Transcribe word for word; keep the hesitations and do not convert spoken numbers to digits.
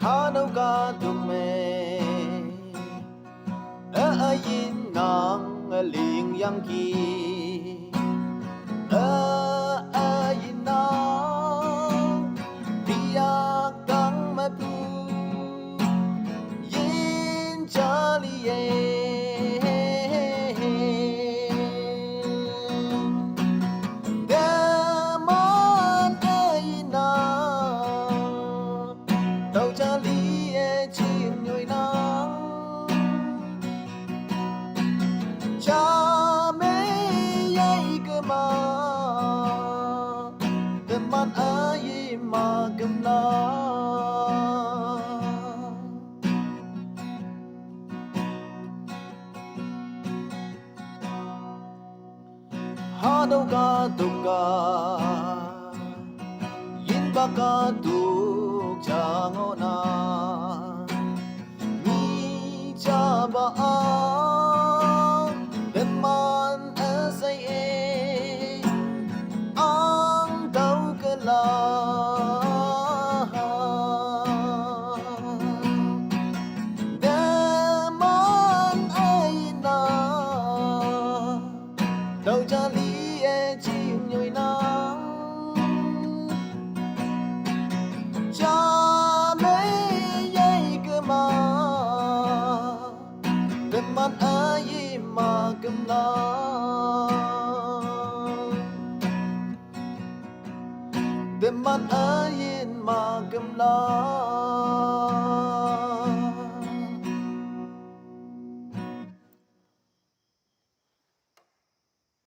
Hanau ka tuk me, a a yin nang a ling yang ki, a a yin nang, biak tang ma pu, yin cha li ye. Deman a ina, tau cha li e chim nyoi nang. Cha me yai ke ma, deman a yi ma kem na. Hanau ka tuk ka, yin ba ka tuk cha ngo na. Mi cha ba a, deman a sai e, ang tau ke la. Deman a ina, tau cha li e chim nyoi nang. Cha me yai ke ma, deman a yi ma kem na. Deman